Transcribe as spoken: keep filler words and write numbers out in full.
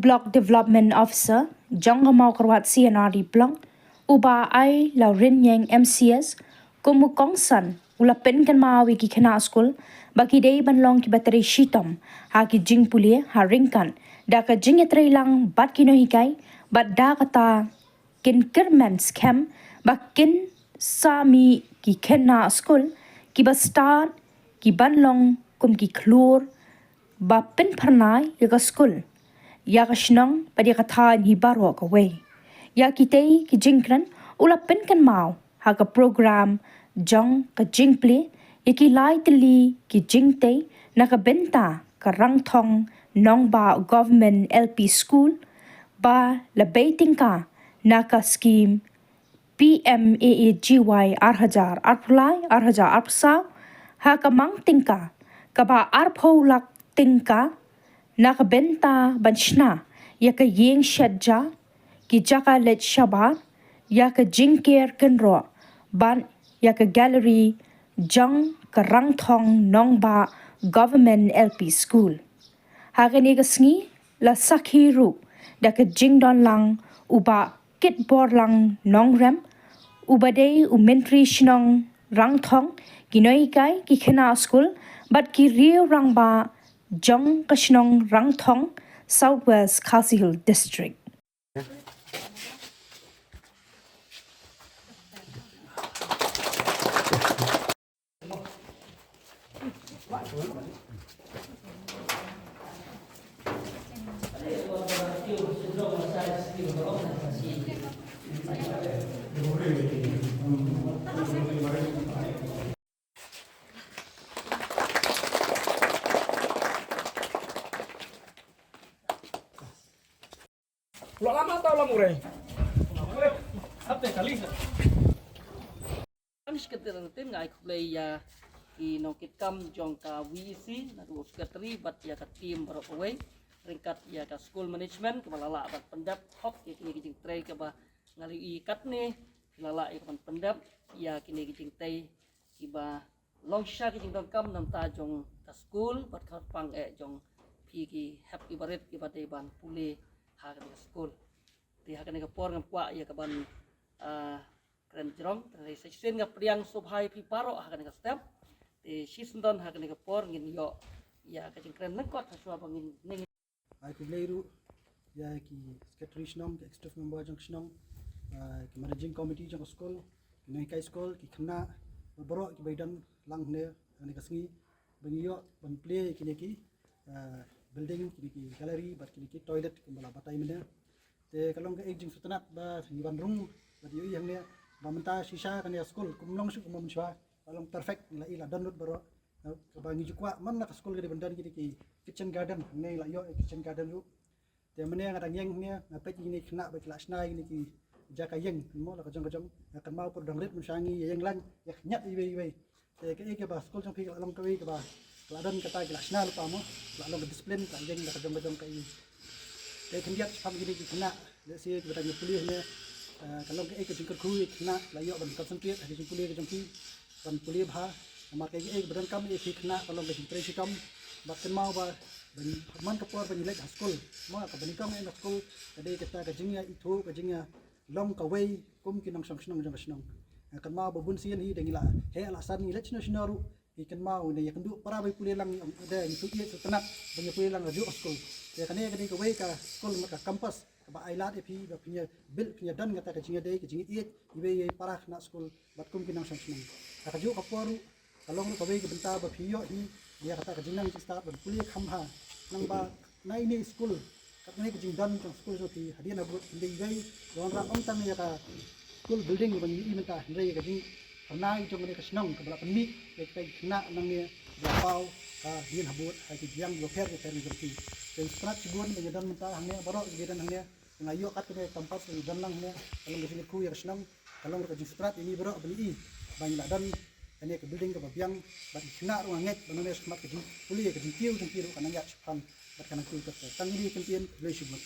Block Development Officer jong ka Mawkyrwat C and R D Block, u Bah Ailawrynïeng M C S, kum u kongsan u la pynkynmaw ïa ki khynnah skul ba ki dei ban long kiba trei shitom ha ki jingpule ha ryngkat da ka jingïatreilang bad ki nonghikai, bad da kata kin kyrmen skhem ba kin sa mih ki khynnah skul kiba stad, kiban long kum ki khlur ba pynphyrnai ïa ka skul, ïa ka shnong bad ïa ka thaiñ hi baroh kawei. Ïa kitei ki jingkren u la pynkynmaw ha ka program jong ka jingplie ïa ki lai tylli ki jingtei na ka bynta ka Rangthong Nongbah Government L P School ba la bei tyngka na ka skim P M A A G Y ar hajar arphew lai ar hajar arphew saw, ha ka mang tyngka kaba arphew lak tyngka na ka bynta ban shna ïa ka ïing shet ja, ki jaka leit shabar, ïa ka jingker kynroh bad ïa ka gallery jong ka Rangthong Nongbah Government L P School. Ha kane ka sngi la sakhi ruh da ka jingdon lang u Bah Kitborlang Nongrem, uba dei u Myntri Shnong Rangthong, ki nonghikai, ki khynnah skul bad ki riew rangbah jong ka shnong Rangthong, South West Khasi Hills District. Lo lama tau lam urai. Am shi kyntir na tin nga ai khublei ïa ki nongkitkam jong ka V E C, na u secretary bad ïa ka team baroh kawei, ryngkat ïa ka school management kaba la lah ban pyndep hok ïa kine ki jingtrei kaba nga la ïohi katne, la lah ïa ka ban pyndep ïa kine ki jingtei kiba long shisha ki jingdonkam na bynta jong ka skul bad ka pang eh jong phi ki hep ki barit kiba dei ban pule ha kane ka skul. Te ha kane ka por ngam kwah ïa ka ban, ah, kren jrong, te sa shisien nga pdiang sngewbha ïa phi baroh ha kane ka step. Te shisien don ha kane ka por ngin ïoh ïa ka jingkren lyngkot ha shuwa ba ngin, ngin Ai khublei ruh ïa ki secretary shnong, ki executive member jong ka shnong, ah, ki managing committee jong ka skul, ki nonghikai skul, ki khynnah, bad baroh kiba ïadon lang hangne, hangne ka sngi, ba ngi ïoh ban plie kine ki, ah, building, kine ki gallery, bad kine ki toilet kumba la batai mynne. Te ka long kaei ka jingsngewtynnat ba ngi wan rung, bad ïohi hangne, ba mynta shisha kane ka skul, kum long shuh kum mynshuwa, la long perfect, la i la don lut baroh. Kaba ngi ju kwah man la ka skul ka dei ban don kine ki kitchen garden, hangne la ïoh kitchen garden ruh. Te mynne nga dang ïeng hangne, nga peit kine ki khynnah ba ki la shna ïa kine ki jaka ïeng, mo, la ka jong ka jong. Nga kynmaw pur dang rit mynshuwa ngi ïeng lang, ïa khynñiat iwei iwei. Te kaei kaba skul jong phi ka la long kawei kaba ka la don kata ki la shna lypa mo, ka la long ka discipline, ka la ïeng la ka jong ka jong kaei. Te khyndiat shaphang kine ki khynnah, lehse kiba dang ïa pule hangne, eh, ka long kaei ka jingkyrkhu ïa ki khynnah, la ïoh ban concentrate ha ka jingpule ka jong ki, ban pule bha, namar kaei kaei ba donkam ïa ki khynnah ka long ka jingtrei shitom, bad kynmaw ba, ban man ka por ban ïaleit ha skul, mo, kaba nyngkong ïa ka skul, ka dei kata ka jingïaithuh, ka jingïa long kawei kum ki nongshong shnong jong ka shnong. Nga kynmaw ba bun sien hi da ngi la heh la san ngi leit shano shano ruh, ngi kynmaw ngi ïakynduh para ba pule lang, ong da ngi shu ïeit shu tynnat ba ngi pule lang ha juh skul. Te kane ka dei kawei ka skul, ka campus kaba ai lad ïa phi ba phin ïa build, phin ïa don kata ka jingïadei, ka jingïeit iwei ïa para khynnah skul bad kum ki nongshong shnong. Ha kajuh ka por ruh ka long ruh kawei ka bynta ba phi ïoh hi ïa kata ka jingnang jingstad ban pule kham bha. Nang ba na ine i skul, katne ka jingdon jong skul jong phi hadien habud, hynrei iwei, ïa wanrah ym tang ïa ka school building ba ngi ïohi mynta, hynrei ïa ka jingpynai jong kane ka shnong kaba la pynmih ïa kita ki khynnah nangne ba la paw hadien habud ha ki biang bapher bapher jong phi. Te sngewtynnat shibun ba ngi don mynta hangne, baroh kiba don hangne, nga ïoh kat kane ka campus ba ngi don lang hangne, ka long ka jingkyrkhu ïa ka shnong. Ka long ruh ka jingsngewtynnat ïa ngi baroh ba ngi i ba ngi la don kane ka building kaba biang, bad ki khynnah ruh nga ngeit ba nangne shakhmat ka jingpule ka jingkiew jong ki ruh ka nang ïaid shaphrang bad ka nang kiew ter ter. Tang kine ki kyntien, khublei shibun.